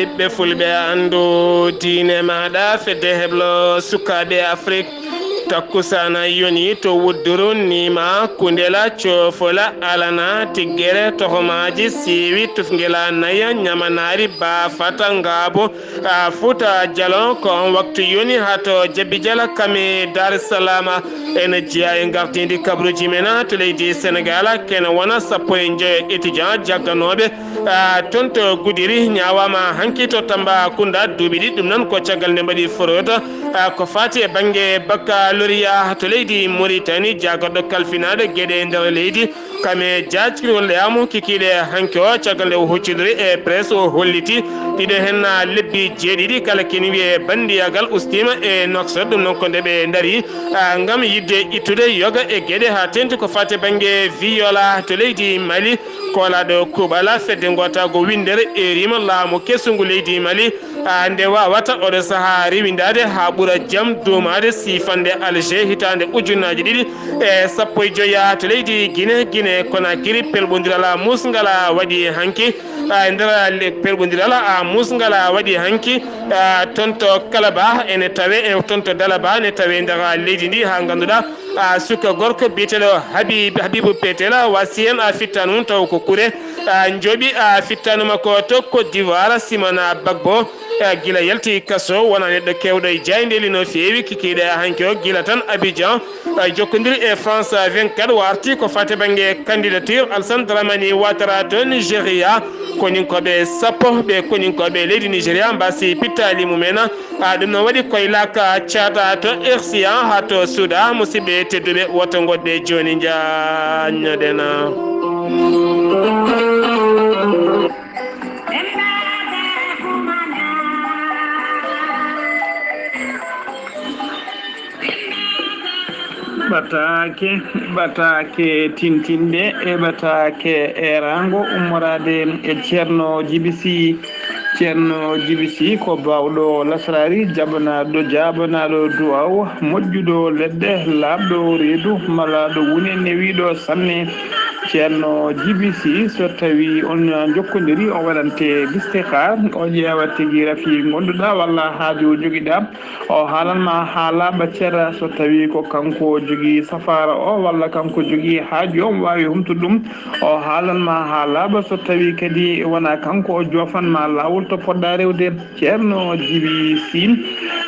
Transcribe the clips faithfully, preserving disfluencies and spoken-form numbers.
Ɓiɓɓe fulɓe, anndu diine maaɗa, fedde heblo sukaaɓe Afrik. Takkusana yoni to Wudduru, Nima, Kundela, Cofola, Alana, Tiggere, Tohomaaji, Siiwi, Tufngela, Naya, Ñamanaari, Baafata, Ngaabo, a Fuuta Jalon. Ko on waktu yoni haa to Jabbi Jala kame Dar es Salaam. Ene jeyaa e ngardiindi kabaruuji men to leydi Senegaal, kene wona sappo e njoyo étudiant jagganooɓe, a, toon to Gudiri, ñaawaama hanki to Tambacounda, duuɓi ɗiɗi. Ɗum noon ko caggal nde mbaɗi fraude, a, ko faati e bannge baccalauréat to leydi Mauritanie, jaagarɗo kalfinaaɗo geɗe e nder leydi. Kame jaajkirwol leyaamu kikiiɗe hanki o, caggal nde o huccondiri e presse, o holliti ɗiɗo heen, a, lebbi jeeɗiɗi kala kene wiyee banndiyagal ustiima e Nouakchott. Ɗum noon ko nde ɓe ndarii, a, ngam yiɗde ittude yoga e geɗe, haa teeŋti ko faati bannge viol to leydi Mali. Koolaaɗo kuuɓal fedde ngootaagu winndere eeriima laamu kesungu leydi Mali, a, nde waawata oɗo sahaa rewindaade haa ɓura jam duumaade siifannde Alger hitaande ujunnaaji ɗiɗi e sappo e joy to leydi Gine, Gine Konakiri. Pelɓondiral muusngal waɗi hanki, a, e nder le-, pelɓondiral, a, muusngal waɗi hanki, a, toon to Kalaba ene tawe, e toon to Dalaba ene tawe nder leydi ndi, haa ngannduɗaa, a, suka gorko biyeteeɗo Habib-, Habibu Petela wasi heen, a, fittaandu mum taw ko kure, a, njooɓi, a, fittaandu makko to Côte d'Ivoire, Simon Gbagbo, a, gila yalti kaso, wona neɗɗo keewɗo e jaayndeeli no feewi, kikiiɗe hanki o gila tan Abidjan, a, jokkondiri e France vingt-quatre, o arti ko faati bannge candidature Alassane Dramane Ouattara to Nigeria. Koninkooɓe sappo ɓe koninkooɓe leydi Nigeria mbasi pittaali mumen. A, ɗum noon waɗi koye laaka caata to Ersiya haa to Suuda. Musidɓe tedduɓe, woto ngoɗɗe jooni, njaññoɗen. Ɓataake, ɓataake tintinɗe e ɓataake eeraango ummoraade e Ceerno Jibi Si. Ceerno Jibi Si ko baawɗo lasraari, jaɓanaaɗo, jaabanaaɗo duwaaw, moƴƴuɗo leɗɗe, laaɓɗo reedu, malaaɗo wune, newiiɗo sanne. Ceerno Jibi Si, so tawii on njokkondiri, o waɗante listixaar, o ƴeewa tigi rafi ngonduɗaa walla haaju jogiɗaa. O haalan ma haa laaɓa cer, so tawii ko kanko jogii safaara o walla kanko jogii haaju, omo waawi humtude ɗum. O haalan ma haa laaɓa, so tawii kadi wonaa kanko, o joofan ma laawol to poɗɗaa rewde. Ceerno Jibi Si,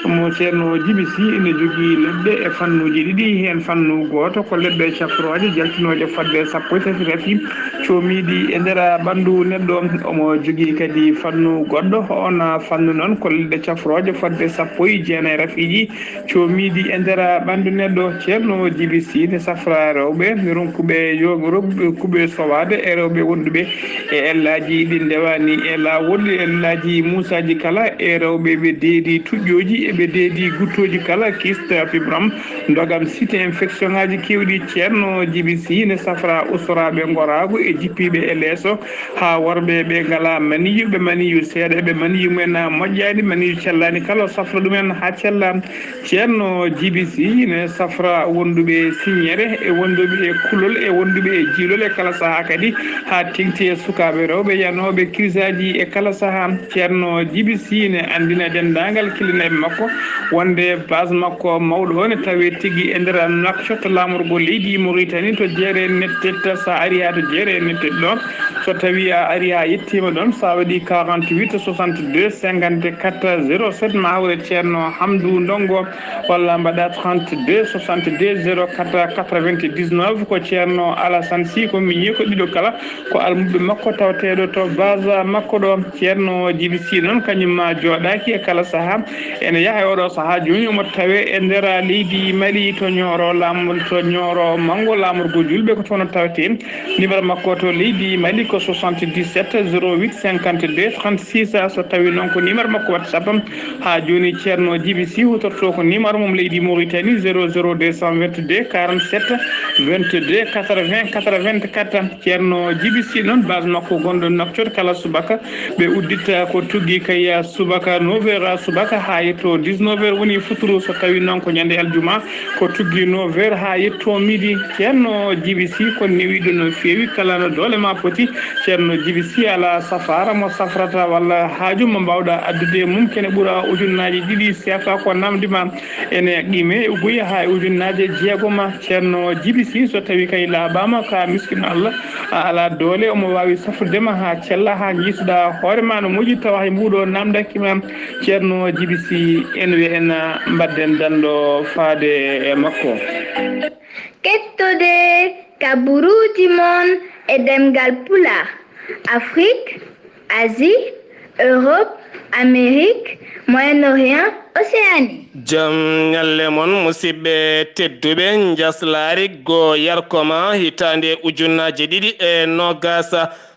mo Ceerno Jibi Si ene jogii leɗɗe e fannuuji ɗiɗi, heen fannu gooto ko leɗɗe cafrooje jaltinooje fodde sappo e tati rafi coomiiɗi e nder ɓanndu neɗɗo. Omo jogii kadi fannu goɗɗo, oon fannu noon ko leɗɗe cafrooje fodde sappo e jeenayi rafiiji coomiiɗi e nder ɓanndu neɗɗo. Ceerno Jibi Si ne safra rewɓe ronkuɓe yo-, ronkuɓe sowaade e rewɓe wonduɓe e ellaaji ɗi ndewaani e laawol, ellaaji muusaaji kala, e rewɓe ɓe deedi tuƴƴooji e ɓe deedi guttooji kala, kyste, fibrome, ndogam, site, infection ŋaaji keewɗi. Ceerno Jibi Si ne safra usoraaɓe ngoraagu e jippiiɓe e leeso, haa worɓe ɓe ngalaa maniyu, ɓe maniyu seeɗa, ɓe maniyu mumen moƴƴaani, maniyu cellaani kala, o safra ɗumen haa cella. Ceerno Jibi Si ne safra wonduɓe siññere e wonduɓe e kulol e wonduɓe e jiilol e kala sahaa kadi, haa teŋti e sukaaɓe rewɓe yanooɓe kirisaaji e kala sahaa. Ceerno Jibi Si ne anndina denndaangal killinaaɓe makko wonde base makko mawɗo o ne tawee tigi e nder Nouakchott, laamorgo leydi Mauritanie, to jeere nettet. So a arii haa to jeere nettet ɗo, so tawii a arii haa yettiima ɗoon, so a waɗii quarante-huit soixante-deux cinquante-quatre zéro sept, ma hawre Ceerno Hamdu Ndongo, walla mbaɗa trente-deux soixante-deux zéro quatre quatre-vingt-dix-neuf. Ko Ceerno Alassane Sy, ko miñi ko ɗiɗo kala, ko almuɓɓe makko tawateeɗo to base makko ɗo. Ceerno Jibi Si noon, kañum ma jooɗaaki e kala sahaa, ene yaha e oɗo sahaa jooni, omo tawee e nder leydi Mali, to Ñooro laamu, to Ñooro Manngo, laamorgo juulɓe, ko toon o tawetee. Numéro makko to leydi Mali ko soixante-dix-sept zéro huit cinquante-deux trente-six. So tawii noon ko numéro makko WhatsApp, haa jooni Ceerno Jibi Si huutorto ko numéro mum leydi Mauritanie, zéro zéro deux cent vingt-deux quarante-sept vingt-deux quatre-vingts quatre-vingt-quatre. Ceerno Jibi Si noon, base makko gonɗo Nouakchott, kala subaka ɓe uddita Ko tuggi kay subaka neuf heures subaka haa yetto dix-neuf heures woni futuru, so tawi noon ko ñande aljuma, ko tuggi neuf heures haa yetto midi. Ceerno Jibi Si, ko newiɗo no feewi, kala no doole ma poti. Ceerno Jibi Si, alaa safaara mo safrata walla haaju mo mbaawɗa addude e mum, kene ɓura ujunnaaji ɗiɗi seefa ko namdi ma ene qime uguya haa e ujunnaaje jeegoma. Ceerno Jibi Si, so tawi kay laaɓaama ka miskino Allah, a alaa doole, omo waawi safrude ma haa cella, haa njiisuɗaa hoore ma no moƴƴi, tawa hay mbuɗo namdaki ma. Ceerno Jibi Si, en wi en mbaɗden danndo faade e makko. Kettode kaburuuji mon e ɗemngal Pulaar, Afrik, Asie, Europe, Amérique, Moyen-Orient, Océanie. Jam ñalle mon, musidɓe tedduɓe, njaslaari go yarkoma hitaande ujunnaaje ɗiɗi e noogaas.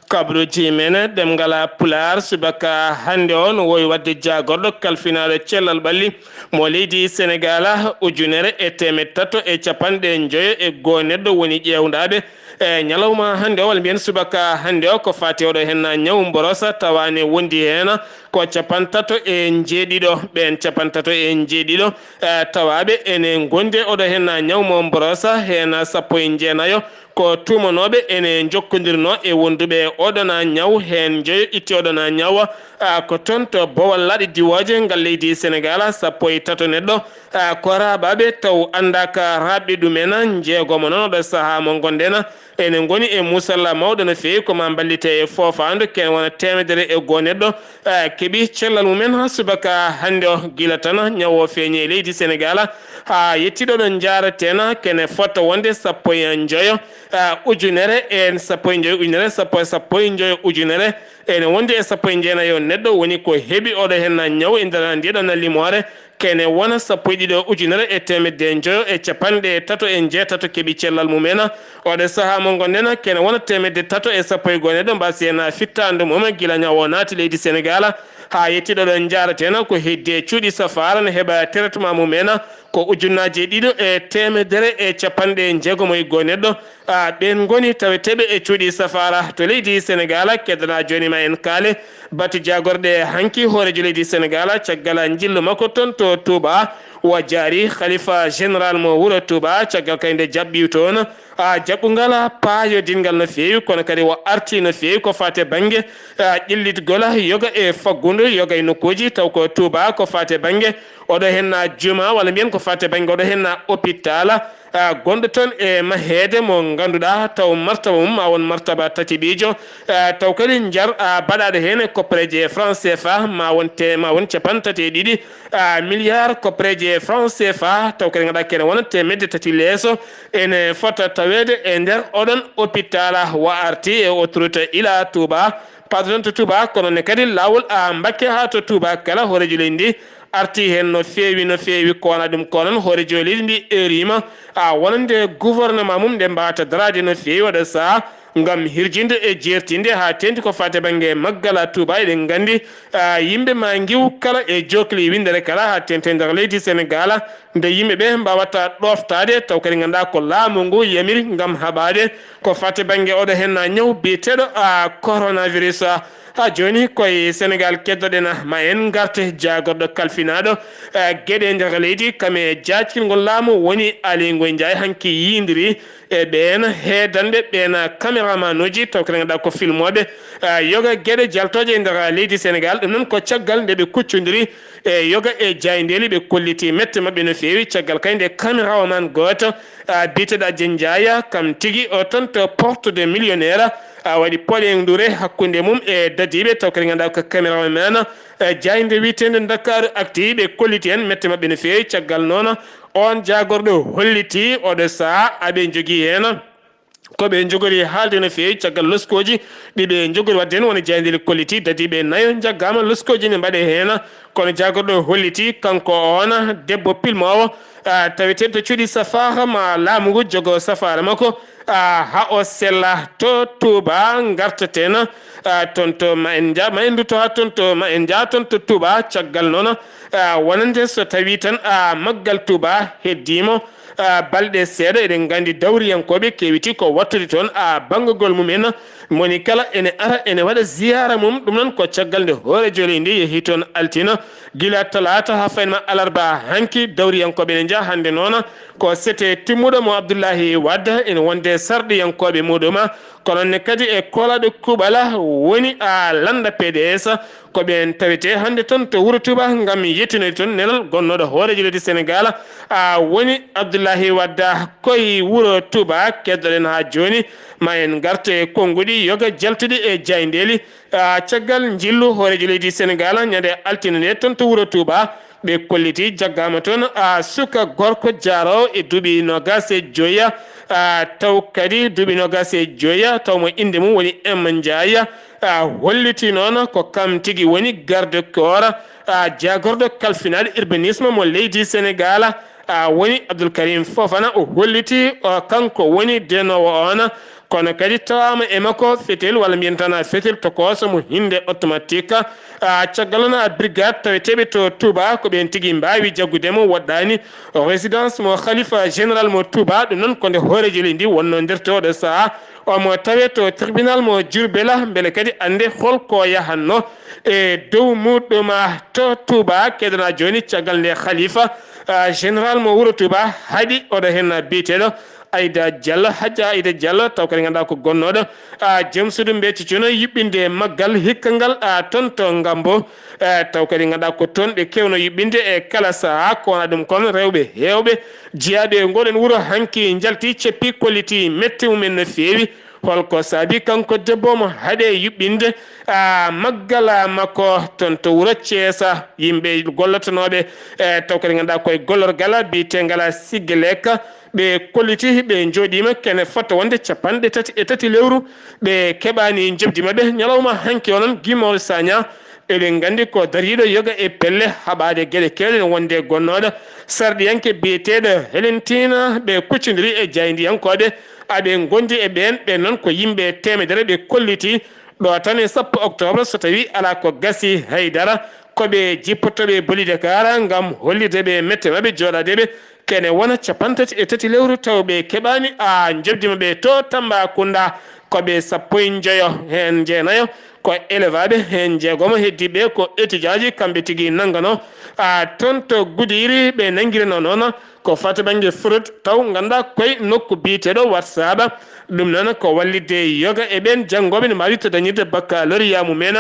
Kabaruuji men ɗemngal Pulaar subaka hannde o no wowi waɗde jaagorɗo kalfinaaɗo cellal ɓalli mo leydi Senegaal, ujunere e teemeɗɗe tato e capanɗe njoyo e goo neɗɗo woni ƴeewndaaɓe e ñalawma hannde o, walla mbiyen subaka hannde o, ko faati oɗo henna ñaw mborosa, tawa ne wondi heen ko capantato e njeeɗiɗo. Ɓeen capantato e njeeɗiɗo, eh, tawaaɓe ene ngondi oɗo henna ñaw mo mborosa, heen sappo e njeenayo ko tuumanooɓe ene njokkondirnoo e wonduɓe oɗona ñaw, heen njoyo itti oɗona ñaw, ah, ko toon to Bowal Laaɗe Diwooje ngal leydi Senegaal, sappo e tato neɗɗo, ah, ko raaɓaaɓe taw anndaaka raaɓɓe ɗumen, njeegomo noon oɗo sahaa mo ngonɗen ene ngoni e muusalla mawɗo no feewi, ko ma mballite e foofaandu, kene wona teemedere e goo neɗɗo, ah, keɓi cellal mumen haa subaka hannde o, gila tan ñaw o feeñi e leydi Senegaal, haa yettiiɗo ɗo njaaraten, kene fota wonde sappo e njoyo, ah, ujunere e sappo e njoyo ujunere, sappo, sappo e njoyo ujunere, ene wondi e sappo e njeenayo neɗɗo woni ko heɓi oɗo henna ñaw e nder ndiɗo na limoore, kene wona sappo e ɗiɗo ujunere e teemedde njoyo e capanɗe tato e njeetato keɓi cellal mumen. Oɗo sahaa mo ngonɗen, kene wona teemedde tato e sappo e goo neɗɗo mbasi heen fittaandu mum gila ñaw o naati leydi Senegaal, haa yettiiɗo ɗo njaaraten ko heddi e cuuɗi safaara ne heɓa traitement mumen ko ujunnaaje ɗiɗo e teemedere e capanɗe njeegomo e goo neɗɗo. Ah, ɓeen ngoni taweteeɓe e cuuɗi safaara to leydi Senegaal. Keddana jooni ma en kaale batu jaagorɗe hanki hooreejo leydi Senegaal, caggal njillu makko toon to Touba, wa jaari Khalifa Général mo wuro Touba, caggal kay nde jaɓɓi toon, ah, jaɓɓungal paayodingal no feewi, kono kadi o arti no feewi ko faati bannge, ah, ƴellitgol yoga e faggudu yoga e nokkuuji, taw ko Touba ko faati bannge oɗo henna juma, walla mbiyen ko faati bannge oɗo henna hôpital, ah, gonɗo toon e maheede mo ngannduɗaa taw martaba mum ma won martaba tati ɓiijo, ah, taw kadi njar, ah, baɗaaɗo heen e koppareeji e franc C F A ma won te-, ma won capanɗe tati e ɗiɗi, ah, milliard koppareeji e franc C F A, taw kadi ngannduɗaa kene wona teemedde tati leeso ene fota taweede e nder oɗon hôpital. Wa arti e autoroute Ila Touba, pardon to Touba, kono ne kadi laawol a Mbakke haa to Touba kala hooreejo leydi ndi arti heen no feewi, no feewi, ko wona ɗum ko noon hooreejo leydi ndi erima a wonande gouvernement mum nde mbawata daraade no feewi oɗo sahaa ngam hirjinde e jeertinde haa teeŋti ko faati bannge maggal a Touba. Eɗen nganndi, a, yimɓe ma ngiw kala e jookli winndere kala haa teeŋti e nder leydi Senegaal nde yimɓe ɓe mbawata ɗoftaade taw kadi ngannduɗaa ko laamu ngu yamiri ngam haɓaade ko faati bannge oɗo henna ñaw biyeteeɗo a coronavirus. Haa jooni koye Senegaal keddoɗen, ma en ngarte jaagorɗo kalfinaaɗo, eh, geɗe nder leydi, kam e jaajkingol laamu woni Aly Ngouille Ndiaye hanki yiyindiri e ɓeen heedanɓe ɓeen caméraman uji taw kadi ngannduɗaa ko filmooɓe, eh, yoga geɗe jaltooje e nder leydi Senegaal. Ɗum noon ko caggal nde ɓe kuccondiri e yoga e jaayndeeli, ɓe kolliti mette maɓɓe no feewi. Caggal kay nde caméraman gooto, ah, biyeteeɗo Adja Ndiaye, kam tigi o toon to Porte de Millionnaire, a waɗi poɗeŋ ndure hakkunde mum e dadiiɓe taw kadi ngannduɗaa ko caméraman, eh, jaaynde wiyeteende Dakar Actu, ɓe kolliti heen mette maɓɓe no feewi. Caggal noon, oon jaagorɗo holliti oɗo sahaa aɓe njogii heen ko ɓe njogori haalde no feewi caggal loskooji ɗi ɓe njogori waɗde heen woni jaayndeeli kolliti dadiiɓe nayo njaggaama, loskooji ne mbaɗe heen Kono jaagorɗo holliti kanko oon debbo pilmoowo, ah, taweteeɗo to cuuɗi safaara ma laamu ngu jogo safaara makko, ah, haa o sella to Touba ngartaten, ah, toon to ma en nja-, ma en ndutto haa toon to ma en njaa toon to Touba. Caggal noon, ah, wonande so tawii tan, ah, maggal Touba heddiima, ah, balɗe seeɗa, eɗen nganndi dawriyankooɓe keewiti ko wattude toon, ah, banngagol mum en. Moni kala ene ara, ene waɗa ziyaara mum. Ɗum noon ko caggal nde hooreejo leydi ndi yehi toon altine, gila talaata haa fayma alarba hanki. Dawriyankooɓe ene njaha hannde noon ko sete timmuɗo mo Abdullahi Wade, ene wonde sarɗiyankooɓe muɗum. Kono ne kadi e koolaaɗo kuuɓal woni a lannda P D S, ko ɓeen tawetee hannde toon to wuro Touba ngam yettinoyde toon nelal gonnooɗo hooreejo leydi Senegaal, a woni Abdullahi Wade koye wuro Touba. Keddoɗen haa jooni, ma en ngarte konnguɗi yoga jaltuɗi e jaayndeeli. Ah, caggal njillu hooreejo leydi Senegaal ñande altine nde toon to wuro Touba, ɓe kolliti jaggaama toon, ah, suka gorko jaaroowo e duuɓi noogaas e joya, ah, taw kadi duuɓi noogaas e joya, taw mo innde mum woni M Ndiaye, ah, holliti noon ko kam tigi woni garde corps, ah, jaagorɗo kalfinaaɗo urbanisme mo leydi Senegaal, ah, woni Abdoul Karim Fofana. O holliti, o, kanko woni denoowo oon. Kono kadi tawaama e makko fetel, walla mbiyen tan fetel tokooso mo hinnde automatique. Ah, caggal noon, ah, brigade taweteeɓe to Touba, ko ɓeen tigi mbaawi jaggude mo, woɗɗaani. Résidence mo Khalifa général mo Touba, ɗum noon ko nde hooreejo leydi ndi wonnoo nder tooɗo sahaa. Omo tawee to tribunal mo Diourbel, mbele kadi annde hol ko yahanno e dow muɗum, ah, to Touba. Keɗoɗaa jooni, caggal nde Khalifa, ah, général mo wuro Touba haɗi, oɗo heen biyeteeɗo Aida Diallo, Hadja Aida Diallo, taw kadi ngannduɗaa ko gonnooɗo, ah, joom suudu Mbeeci Cuuno, yuɓɓinde maggal hikka ngal, ah, toon to Ngambo, eh, taw kadi ngannduɗaa ko toon ɓe keewno yuɓɓinde e kala sahaa. Ko wonaa ɗum kon, rewɓe heewɓe jiyaaɓe e ngoɗon wuro hanki njalti, ceppi, kolliti mette mumen no feewi. Holko saabi kanko debbo mo haɗe yuɓɓinde, ah, maggal makko toon to wuro Ceesa? Yimɓe gollotonooɓe, eh, taw kadi ngannduɗaa koye gollorgal biyeteengal Sigelek, ɓe kolliti ɓe njooɗiima kene fota wonde capanɗe tati e tati lewru, ɓe keɓaani njoɓdi maɓɓe. Ñalawma hanki o noon, Guy Marius Sagna, eɗen nganndi ko dariiɗo yoga e pelle haɓaade geɗe keewɗe, no wonde gonnooɗo sarɗiyanke biyeteeɗo Helentina. Ɓe kuccondiri e jaayndiyankooɓe, aɓe ngondi e ɓeen. Ɓeen noon ko yimɓe teemedere ɓe kolliti ɗo tan e sappo octobre, so tawii alaa ko gasi hay dara, ko ɓe jippotooɓe Boli Dakar ngam hollirde ɓe mette maɓɓe, jooɗaade ɓe kene wona capantati e tati lewru, taw ɓe keɓaani a njoɓdi maɓɓe to Tambacounda. Ko ɓe sappo e njoyo, heen jeenayo ko élève aɓe, heen jeegomo heddiiɓe ko étudiant aji, kamɓe tigi nanngano a toon to Goudiry. Ɓe nanngirano noon ko fati bannge fraude, taw ngannduɗaa koye nokku biyeteeɗo WhatsApp. Ɗum noon ko wallitde yoga e ɓeen janngooɓe no mbaawi to dañirde baccalauréat mumen.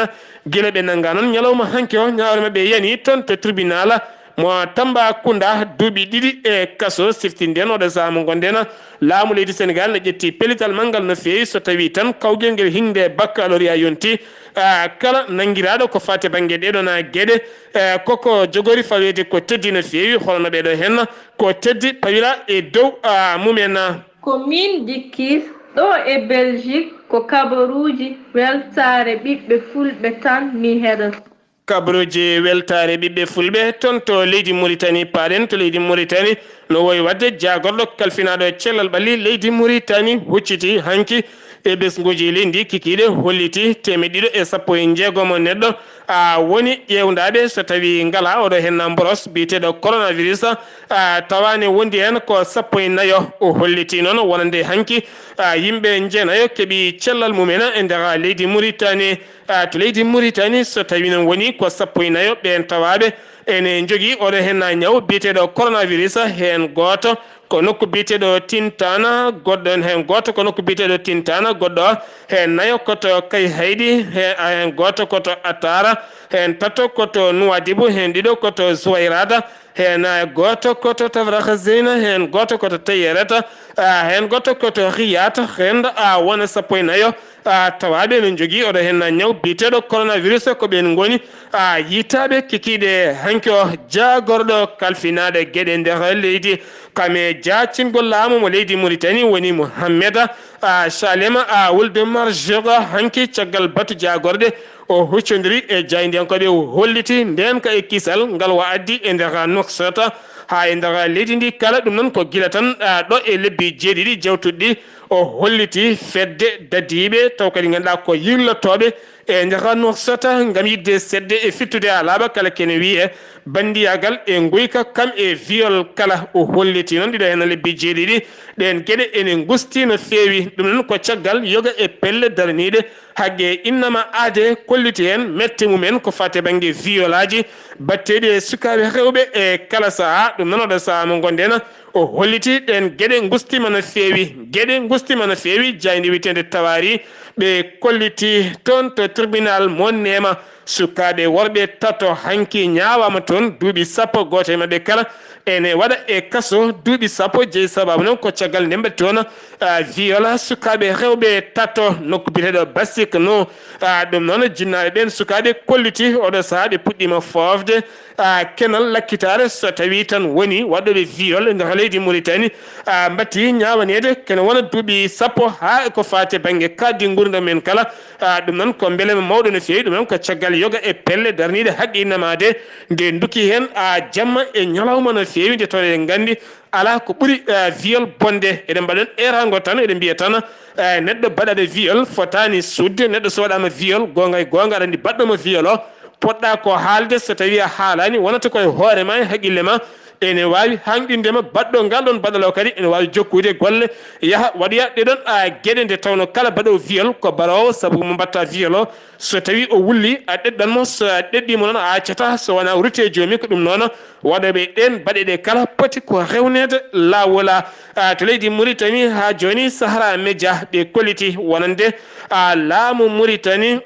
Gila ɓe nannga noon ñalawma hanki o, ñaawre maɓɓe yani toon to tribunal mo Tambacounda, duuɓi ɗiɗi e kaso. Siftinde en oɗo sahaa mo ngonɗen, laamu leydi Senegaal ne ƴetti pellital manngal no feewi so tawii tan kawgel ngel hinnde baccalauréat yonti. Ah, kala nanngiraaɗo ko faati bannge ɗeeɗoon geɗe, eh, koko jogori faweede ko teddi no feewi, holno ɓeeɗo heen ko teddi pawira e dow, ah, mumen. Ko miin Dikkir, ɗo e Belgique, ko kabaruuji weltaare ɓiɓɓe fulɓe tan mi heɗoto. Kabaruuji weltaare ɓiɓɓe fulɓe toon to leydi Mauritanie. Paaɗen to leydi Mauritanie, no woyi waɗde jaagorɗo kalfinaaɗo cellal ɓalli leydi Mauritanie hucciti hanki e ɓesnguuji leydi ndi kikiiɗe, holliti teemeɗɗe ɗiɗi e sappo e jeegom neɗɗo a woni ƴeewndaaɓe so tawii ngalaa oɗo heen mboros biyeteeɗo coronavirus, a tawaani wondi heen ko sappo e nayo. O holliti noon wonande hanki, a yimɓe jeenayo keɓi cellal mumen e nder leydi Mauritanie. A to leydi Mauritanie, so tawii noon woni ko sappo e nayo ɓeen tawaaɓe ene njogii oɗo heen ñaw biyeteeɗo coronavirus, heen gooto ko nokku biyeteeɗo Tintana, goɗɗo heen gooto ko nokku biyeteeɗo Tintana, goɗɗo heen nayo ko to Kayhayɗi, he-, heen gooto ko to Atara, heen tato ko to Nuwadibu, heen ɗiɗo ko to Zuwayrata, heen, eh, gooto ko to Tafrakhazina, heen gooto ko to Tayereta, ah, heen gooto ko to Riyata, heen, ah, wona sappo e nayo, ah, tawaaɓe no njogii oɗo heen ñaw biyeteeɗo coronavirus, ko ɓeen ngoni, ah, yiytaaɓe kikiiɗe hanki o. Jaagorɗo kalfinaaɗo geɗe nder leydi, kam e jaacingol laamu mo leydi Mauritanie woni Mohamed, ah, Salema, ah, Wuld Marzouk, hanki caggal batu jaagorɗe O huccondiri e jaayndiyankooɓe, o holliti ndeenka e kisal ngal wa addi e nder Nouakchott haa e nder leydi ndi kala. Ɗum noon ko gila tan, ah, ɗo e lebbi jeeɗiɗi jawtuɗi ɗi, o holliti fedde dadiiɓe taw kadi ngannduɗaa ko yirlotooɓe e nder Nouakchott ngam yiɗde seɗde e fittude alaaɓe kala kene wiyee banndiyagal e nguyka kam e viol kala. O holliti noon ɗiɗo heen lebbi jeeɗiɗi ɗeen geɗe ene ngusti no feewi. Ɗum noon ko caggal yoga e pelle daraniiɗe haqqe innama aade kolliti heen mette mum en ko fate bannge violaaji batteeɗi e sukaaɓe rewɓe e kala sahaa. Ɗum noon oɗo sahaa mo ngonɗen o holliti ɗeen geɗe ngustiima no feewi. Geɗe ngustiima no feewi, jaaynde wiyeteende Tawaari ɓe kolliti toon to tribunal mo Neema. Sukaaɓe worɓe tato hanki ñaawaama toon duuɓi sappo, gooto e maɓɓe kala ene waɗa e kaso duuɓi sappo. Jeyi sabaabu noon ko caggal nde mbaɗi toon, ah, viol sukaaɓe rewɓe tato nokku biyeteeɗo Basik no. Ah, ɗum noon jinnaaɓe ɓeen sukaaɓe kolliti oɗo sahaa ɓe puɗɗiima foofde, ah, kenal lakkitaare so tawii tan woni waɗɗooɓe viol e nder leydi Mauritanie, ah, mbaɗti ñaawaneede kene wona duuɓi sappo haa e ko faati bannge kaaɗdi nguurndam men kala. Ah, ɗum noon ko mbelema mawɗo no feewi. Ɗum noon ko caggal yoga e pelle daraniiɗe haqqe innama aade nde ndukki heen, ah, jamma e ñalawma no feewi nde tawde eɗen nganndi alaa ko ɓuri, ah, viol bonde. Eɗen mbaɗa eeraango tan, eɗen mbiya tan, ah, neɗɗo baɗaaɗo viol fotaani suuɗde. Neɗɗo so waɗaama viol, goonga e goonga, aɗa anndi baɗɗo mo viol o, poɗɗa ko haalde, so tawii a haalaani, wonata ko e hoore ma, e haqqille ma, ene waawi hanqinde ma. Baɗɗo ngal ɗoon baɗal o kadi ene waawi jokkude golle, yaha waɗoya ɗee ɗoon, ah, geɗe nde tawnoo kala baɗoowo viol ko baroowo sabu mo mbaɗta viol o. So tawii o wulli, a ɗeɗɗan mo, so a ɗeɗɗii mo noon a accataa, so wonaa o rutti e joomum. Ko ɗum noon waɗooɓe ɗeen baɗe ɗe kala poti ko rewneede laawol. Ah, to leydi Mauritanie haa jooni Sahara Media ɓe kolliti wonande, ah, laamu Mauritanie,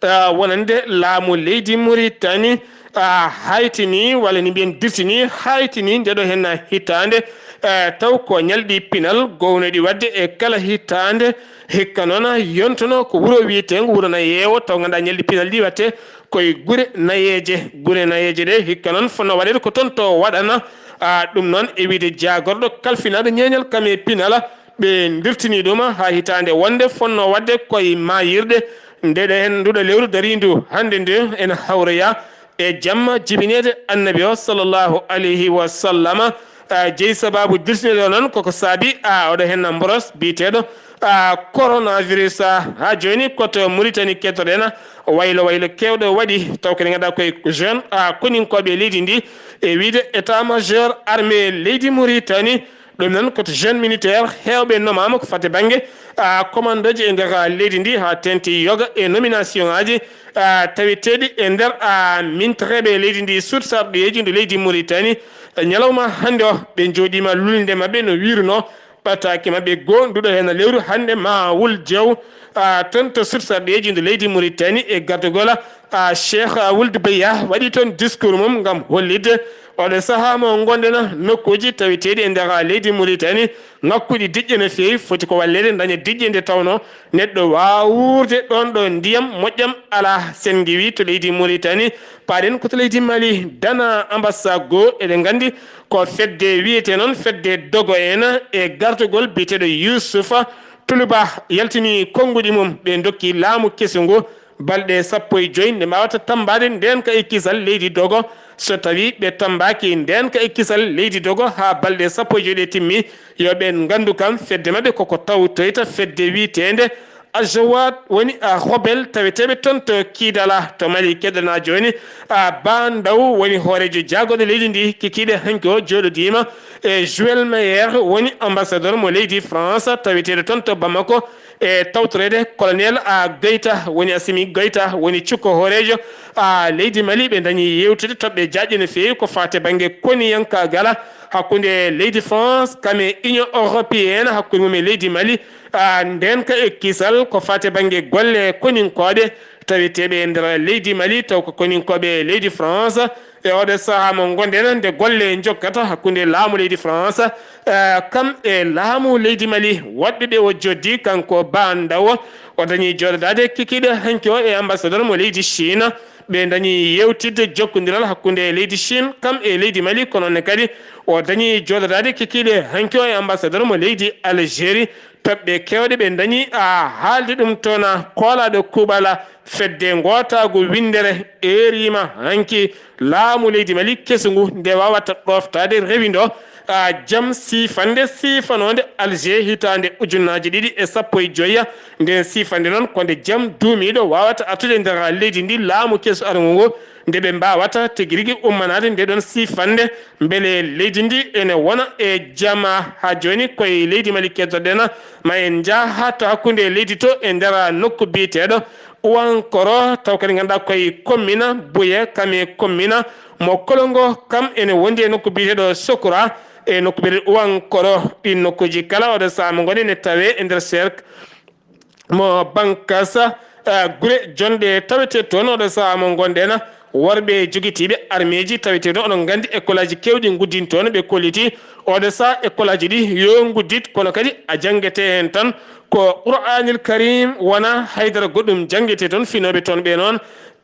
ah, wonande laamu leydi Mauritanie, ah, haytini walla ni mbiyen dirtini, haytini nde ɗo heen hitaande, ah, taw ko ñalɗi pinal gownooɗi waɗde e kala hitaande. Hikka noon yontono ko wuro wiyeteengo wuro Nayeewo, taw ngannduɗaa ñalɗi pinal ɗi waɗte koye gure nayeeje. Gure nayeeje ɗe hikka noon fotnoo waɗeede ko toon to waɗana, ah, ɗum noon e wiyde jaagorɗo kalfinaaɗo ñeeñal kam e pinal. Ɓe ndirtini ɗum haa hitaande wonde fotnoo waɗde koye maayirɗe. Nde ɗo heen nduɗo lewru dariindu hannde ndu ene hawroya e jamma jibineede Annabi o sallallahu alayhi wa sallama. Ah, jeyi sabaabu dirtineede o noon koko saabi, ah, oɗo heen mboros biyeteeɗo, ah, coronavirus. Ah, haa jooni ko to Mauritanie kettoɗen waylo waylo keewɗo waɗi taw kadi ngannduɗaa koye jeune, ah, koninkooɓe leydi ndi e wiyde état major armée leydi Mauritanie. Ɗum noon ko to jeune militaire heewɓe nomaama ko fate bannge, ah, commandooji e nder leydi ndi haa teeŋti yoga e nomination ŋaaji, ah, taweteeɗi e nder, ah, mintereeɓe leydi ndi suuɗ sarɗiyeeji ndu leydi Mauritanie. Ñalawma hannde o ɓe njooɗiima lulnde maɓɓe no wiirunoo ɓataake maɓɓe goo nduɗo heen lewru hannde ma wul jew, ah, toon to suuɗ sarɗiyeeji ndu leydi Mauritanie e gardagol, ah, Cheikh Wuld Beya waɗi toon discours mum ngam hollitde oɗo sahaa mo ngonɗen nokkuuji taweteeɗi e nder leydi Mauritanie ŋakkuɗi diƴƴe no feewi, foti ko walleede daña diƴƴe nde tawnoo neɗɗo waawa wuurde ɗoon ɗo ndiyam moƴƴam alaa. Sen ngiwii to leydi Mauritanie, paaɗen ko to leydi Mali, dana ambassade goo, eɗen nganndi ko fedde wiyetee noon fedde dogo en e gartugol biyeteeɗo Yuusufa Tuluba yaltini konnguɗi mum, ɓe ndokki laamu kesu ngu balɗe sappo e joy nde mbaawata tammbaade ndeenka e kisal leydi dogo. So tawii ɓe tammbaaki ndeenka e kisal leydi dogo haa balɗe sappo e joy ɗe timmi, yo ɓeen nganndu kam fedde maɓɓe koko tawtoyta fedde wiyeteende Ajawat woni a Hobel taweteeɓe toon to Kidala to Mali. Keɗɗanaa jooni, a Ba Ndaw woni hooreejo jaagorɗo leydi ndi kikiiɗe hanki o jooɗodiima e Joël Meyer woni ambassadeur mo leydi France taweteeɗo toon to Bamako e tawtoreede colonel a Goyta woni Assimi Goyta woni cukko hooreejo a leydi Mali. Ɓe dañi yeewtude toɓɓe jaajɗe no feewi ko faate bannge koniyankaagal hakkunde leydi France kam e Union Européenne, hakkunde mum e leydi Mali. Ah, ndeenka e kisal ko faate bannge golle koninkooɓe taweteeɓe e nder leydi Mali, taw ko koninkooɓe leydi France. E oɗo sahaa mo ngonɗen, nde golle njokkata hakkunde laamu leydi France, ah, kam e laamu leydi Mali, woɗɓe ɓe o joddi, kanko Ba Ndaw, o dañi jooɗodaade kikiiɗe hanki o e ambassadeur mo leydi Chine. Ɓe dañi yeewtidde jokkondiral hakkunde leydi Chine kam e leydi Mali, kono ne kadi o dañi jooɗodaade kikiiɗe hanki o e ambassadeur mo leydi Algérie. Toɓɓe keewɗe ɓe dañi a haalde ɗum toon, koolaaɗo kuuɓal Fedde ngootaagu winndere eeriima hanki laamu leydi Mali kesu ngu nde waawata ɗooftaade rewindo, a, jam siifannde siifanoonde Alger hitaande ujunnaaji ɗiɗi e sappo e joy. Nden siifannde noon ko nde jam duumiiɗo waawata artude e nder leydi ndi, laamu kesu arngu ngu, nde ɓe mbaawata tigi rigi ummanaade nde ɗoon siifannde, mbele leydi ndi ene wona e jam. Haa jooni koye leydi Mali keddoɗen, ma en njah haa to hakkunde leydi to e nder nokku biyeteeɗo Ouankoro, taw kadi ngannduɗaa koye commune Bouye kam e commune mo Kolongo, kam ene wondi e nokku biyeteeɗo Sokora, e nokku biyeteeɗo Ouankoro. Ɗiin nokkuuji kala oɗo sahaa mo ngonɗen ene tawee e nder cercle mo Bankasa, eh, gure jonɗe tawetee toon oɗo sahaa mo ngonɗen. Worɓe jogitiiɓe armeeji tawetee toon, oɗo nganndi école aji keewɗi nguddin toon, ɓe kolliti oɗo sahaa école aji ɗi yo nguddit, kono kadi a janngete heen tan ko Qur'aanil Kariim, wonaa haydara goɗɗum janngete toon. Finooɓe toon ɓe noon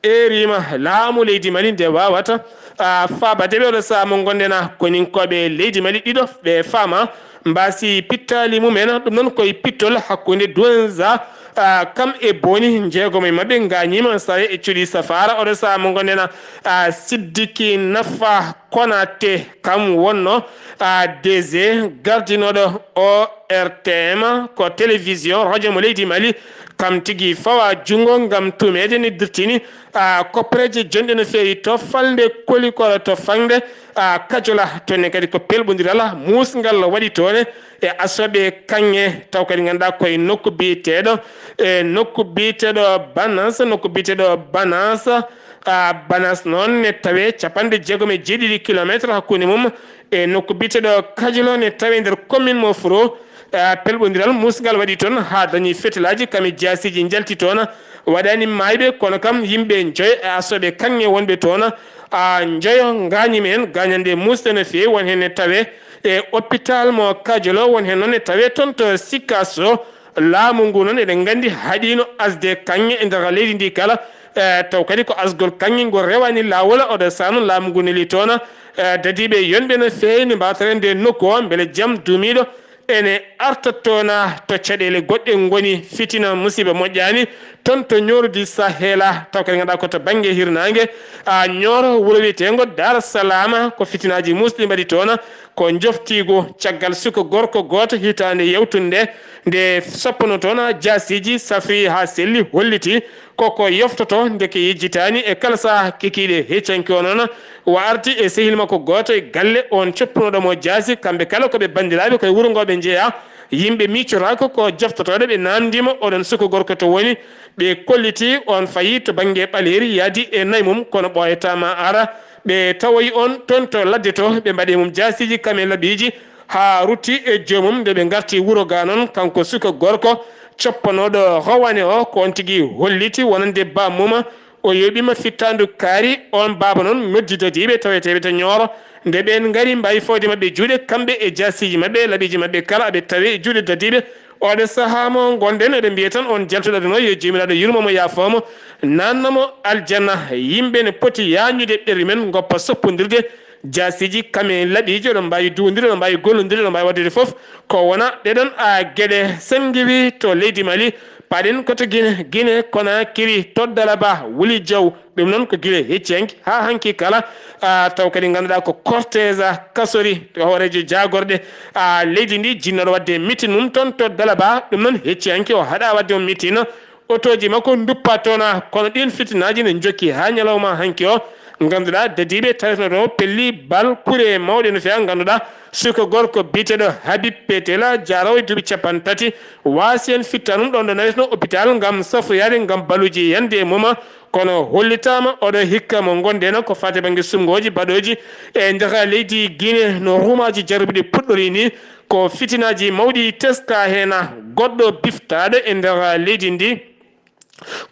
eeriima laamu leydi Mali nde waawata, a, faabaade ɓe oɗo sahaa mo ngonɗen. Koninkooɓe leydi Mali ɗiɗo ɓe faama mbaasi pittaali mum en, ɗum noon koye pittol hakkunde Douenza, a, kam e Boni, njeegomo e maɓɓe ngaañiima, sawe e cuuɗi safaara. Oɗo sahaa mo ngonɗen, a, Siddiki Nafa Konate, kam wonno, a, D G gardinooɗo O R T M, ko télévision radio mo leydi Mali, kam tigi fawa junngo ngam tuumeede ne dirtini, a, koppareeje jonɗe no feewi to falnde Kolikoro, to falnde, a, Kajola. Toon ne kadi ko pelɓondiral muusngal waɗi toon e asooɓe kaŋŋe, taw kadi ngannduɗaa koye nokku biyeteeɗo, e nokku biyeteeɗo Banas, nokku biyeteeɗo Banas, a, Banas noon ne tawee capanɗe jeegom e jeeɗiɗi kilomeetre hakkunde mum e nokku biyeteeɗo Kajolo, ne tawee nder commune mo Furo. A, pelɓondiral muusngal waɗi toon haa dañi fetelaaji, kam e jaasiiji njalti toon, waɗaani maayɓe, kono kam yimɓe njoyo e asooɓe kaŋŋe wonɓe toon, a, njoyo ngaañiima heen, gaañannde muusde no feewi, won heen ne tawee e hôpital mo Kajolo, won heen noon ne tawee toon to Sikasso. Laamu ngu noon eɗen nganndi haɗiino asde kaŋŋe e nder leydi ndi kala, e, taw kadi ko asgol kaŋŋe ngol rewaani laawol, oɗo sahaa noon laamu ngu neli toon, e, dadiiɓe yonɓe no feewi no mbaawta rende nokku o, mbele jam duumiiɗo ene arta toon, to caɗeele goɗɗe ngoni, fitina musiba moƴƴaani toon to Nioro du Sahel, taw kadi ngannduɗaa ko to bannge hirnaange, a, Nioro, wuro wiyeteengo Dar Salama, ko fitinaaji muusɗi mbaɗi toon, ko njoftiigu caggal suka gorko gooto hitaande yawtunde nde soppanoo toon jaasiiji, safri haa selli, holliti koko yoftoto, ndeke yejjitaani e kala sahaa. Kikiiɗe heccanke o noon o arti e sehil makko gooto e galle, oon coppunooɗo mo jaasi. Kamɓe kala ko ɓe banndiraaɓe, ko e wuro ngo ɓe njeyaa. Yimɓe miicotaako ko joftotooɓe, ɓe naamndiima oɗon suka gorko to woni. Ɓe kolliti oon fayi to bannge Ɓaleeri, yaadi e nayi mum, kono ɓooyataa ma ara. Ɓe tawoyi oon toon to ladde to, ɓe mbaɗi mum jaasiiji kam e laɓiiji, haa rutti e joomum. Nde ɓe ngarti wuro ga noon, kanko suka gorko coppanooɗo rowane o, ko oon tigi holliti wonande bammum. O yoɓiima fittaandu kaari, oon baaba noon noddi dadiiɓe taweteeɓe to Nioro. Nde ɓeen ngari, mbayi fawde maɓɓe juuɗe, kamɓe e jaasiiji maɓɓe, laɓiiji maɓɓe kala, aɓe tawe e juuɗe dadiiɓe. Oɗo sahaa mo ngonɗen, eɗen mbiya tan, oon jaltuɗo aduna o, yo Joomiraaɗo yurmo mo, yaafoo mo, naatna mo aljanna. Yimɓe ne poti yaañude ɓerɗe men, ngoppa soppondirde jaasiiji kam e laɓiiji, oɗon mbaawi duwondirde, oɗon mbaawi gollondirde, oɗon mbaawi waɗude fof. Ko wona ɗeɗon, a, geɗe senngiwi to leydi Mali, paɗen ko to Gine, Gine Konakiri, to Dalaba, Wuli Jaw. Ɗum noon ko gila hecci hanki haa hanki kala, a, taw kadi ngannduɗaa ko cortège kasori, to hooreejo jaagorɗe, a, leydi ndi, jinnooɗo waɗde mitin mum toon to Dalaba. Ɗum noon hecci hanki o haɗa waɗde on mitin. Otooji makko nduppa toon, kono ɗiin fitinaaji ne njokki haa ñalawma hanki o. Ngannduɗaa dadiiɓe tawetnooɗo o pelli bal kure mawɗe no feewa. Ngannduɗaa suka gorko biyeteeɗo Habib Petela, jaaroowo e duuɓi capanɗe tati, waasi en fittaandu mum ɗoon ɗo nawetnoo hôpital ngam safroyaade, ngam baluuji yande e mum. Kono hollitaama oɗo hikka mo ngonɗen ko faati bannge suɓngooji baɗooji e nder leydi Gine, no rumaaji jarbiɗi puɗɗori ni, ko fitinaaji mawɗi teska heen. Goɗɗo biftaaɗo e nder leydi ndi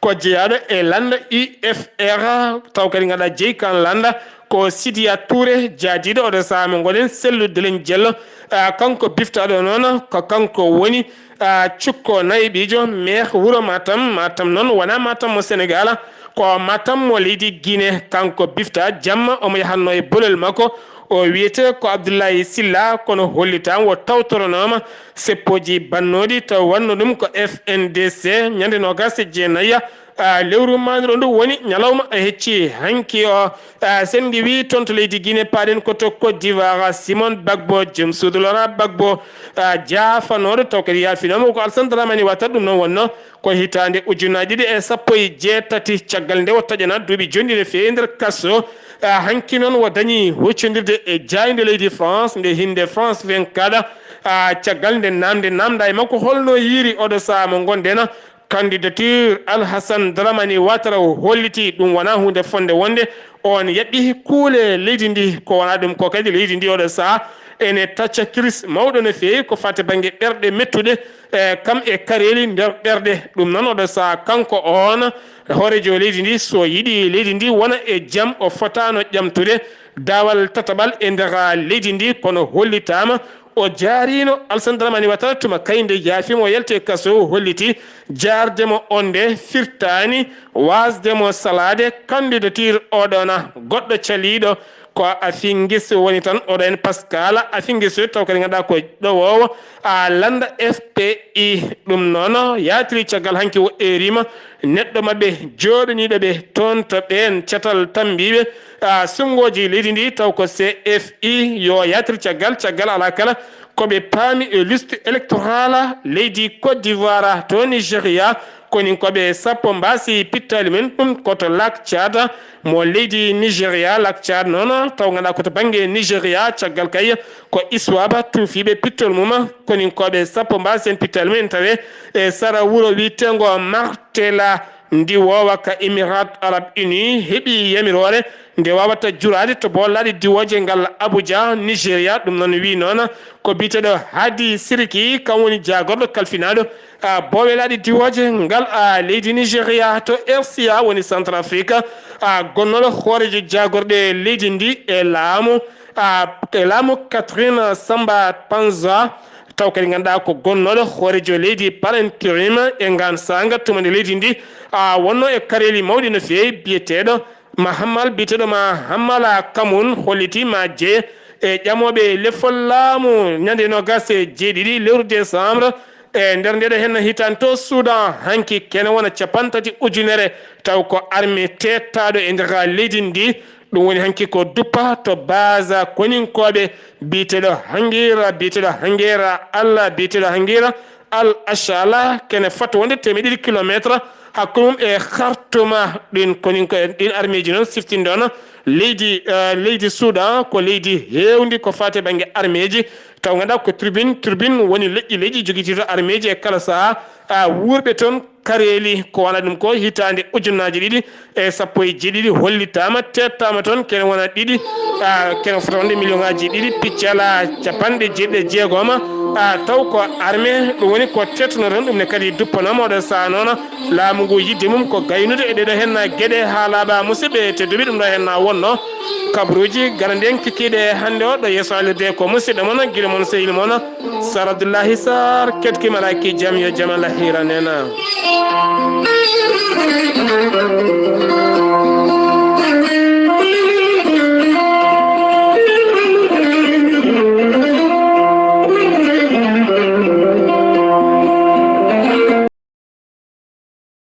ko jeyaaɗo e lannda U F R, taw kadi ngannduɗaa jeyi kan lannda ko Sidiya Touré, jaadiiɗo oɗo sahaa mo ngonɗen Sellu Delen Jello. A, kanko biftaaɗo noon ko kanko woni, a, cukko nayiɓiijo maire wuro Matam. Matam noon wonaa Matam mo Senegaal, ko Matam mo leydi Gine. Kanko biftaa jamma omo yahatnoo e bolol makko. O wiyetee ko Abdoulaye Sylla, kono hollitaama o tawtoronooma seppooji bannooɗi, taw wannoo ɗum ko F N D C ñande noogaas e jeenayi, a, Ah, lewru maaniro ndu woni ñalawma e hecci hanki o. Ah, sen ngiwii toon to leydi Guinée, paaɗen ko to Côte d'Ivoire. Simon Bagbo, joom suudu Laurent Gbagbo, ah, jaafanooɗo, taw kadi yaafinooma ko Alassane Dramane Ouattara. Ɗum noon wonnoo ko hitaande ujunaaji ɗiɗi e sappo e jeetati, caggal nde o taƴanaa duuɓi jonɗi no feewi nder kaso. Ah, hanki noon o dañii huccondirde e jaaynde leydi France, nde hinnde France vingt-quatre. Ah, caggal nde naamnde naamndaa e makko holno yiiri oɗo sahaa mo ngonɗen, candidature Alassane Dramane Ouattara o holliti ɗum wonaa huunde fotnde wonde. On yaɓɓi kuule leydi ndi, ko wonaa ɗum ko kadi leydi ndi oɗo sahaa ene tacca kiris mawɗo no feewi ko fati bannge ɓerɗe mettuɗe, e kam e kareeli nder ɓerɗe. Ɗum noon oɗo sahaa kanko on hooreejo leydi ndi, so yiɗi leydi ndi wona e jam, o fotaano ƴamtude daawal tataɓal e nder leydi ndi, kono hollitaama. O jaariino Alassane Dramane Ouattara tuma kay nde yaafiima o yalti e kaso, o holliti jaarde mo on nde firtaani waasde mo salaade candidature oɗona. Goɗɗo caliiɗo ko Afingis woni tan, oɗo en Pascal Afingis, taw kadi ngannduɗaa ko ɗowoowo a lannda F P I. Ɗum noon yaatiri caggal hanki o eeriima neɗɗo maɓɓe jooɗaniiɗo ɓe toon to ɓeen catal tambiiɓe, a, suɓngooji leydi ndi, taw ko C F I, yo yaatir caggal, caggal alaa kala ko ɓe paami e liste électorale leydi Côte d'Ivoire to Nigéria. Koninkooɓe sappo mbaasi pittaali mum, ɗum ko to Lac Tchad mo leydi Nigéria. Lac Tchad noon, taw ngannduɗaa ko to bannge Nigéria, caggal kay ko ISWAP tuufiiɓe pittol mum. Koninkooɓe sappo mbaasi heen pittaali mum, ene tawee e sara wuro wiyeteengo Martela. Ndiwoowa ka Émirats Arabes Unis heɓi yamiroore nde waawata juraade to boowal laaɗe diwooje ngal Abuja, Nigéria. Ɗum noon wiyi noon ko biyeteeɗo Hadi Siriki, kam woni jaagorɗo kalfinaaɗo, a, boowal laaɗe diwooje ngal, a, leydi Nigéria to R C A woni Centrafrique, a, gonnooɗo hooreejo jaagorɗe leydi ndi e laamu, a, e laamu Catherine Samba Panza. Taw kadi ngannduɗaa ko gonnooɗo hooreejo leydi par intérim e ngaan saanga tuma nde leydi ndi, a, wonnoo e kareeli mawɗi no feewi, biyeteeɗo Mahamal, biyeteeɗo Mahamala Kamun holliti ma jeye e ƴamooɓe lefol laamu ñande noogaas e jeeɗiɗi lewru décembre e nder ndeɗo henna hitaande to Soudan, hanki kene wona capanɗe tati ujunere, taw ko armée teettaaɗo e nder leydi ndi. Ɗum woni hanki ko duppa to base koninkooɓe biyeteeɗo Hangira, biyeteeɗo Hangira Allah, biyeteeɗo Hangira Al Achala, kene fota wonde teemeɗɗe ɗiɗi kilometre hakkunde mum e Khartoum. Ɗin koninko, ɗin armeeji noon siftinde on leydi, eh, leydi Soudan ko leydi heewndi ko faati bannge armeeji. Taw ngannduɗaa ko tribune, tribune woni leƴƴi leƴƴi jogitiiɗo armeeji e kala sahaa, a, wuurɓe toon kareeli, ko wona ɗum ko hitaande ujunnaaji ɗiɗi e sappo e jeeɗiɗi hollitaama, teettaama toon kene wona ɗiɗi, a, kene fota wonde million ŋaaji ɗiɗi piccala capanɗe jeeɗiɗi e jeegom, a, taw ko armée, ɗum woni ko teettuno toon, ɗum ne kadi duppanaama oɗo sahaa noon laamu ngu yidde mum ko gaynude e ɗeɗo henna geɗe haa laaɓa. Musidɓe tedduɓe, ɗum ɗo henna wonno kabaruuji garanɗi en kikiiɗe hannde o. Ɗo yeeso alirde ko musidɗo mon, gila mon, sehil mon, Sar Abdullahi Sar, ketki malaki jam yo jam Allah hiran en.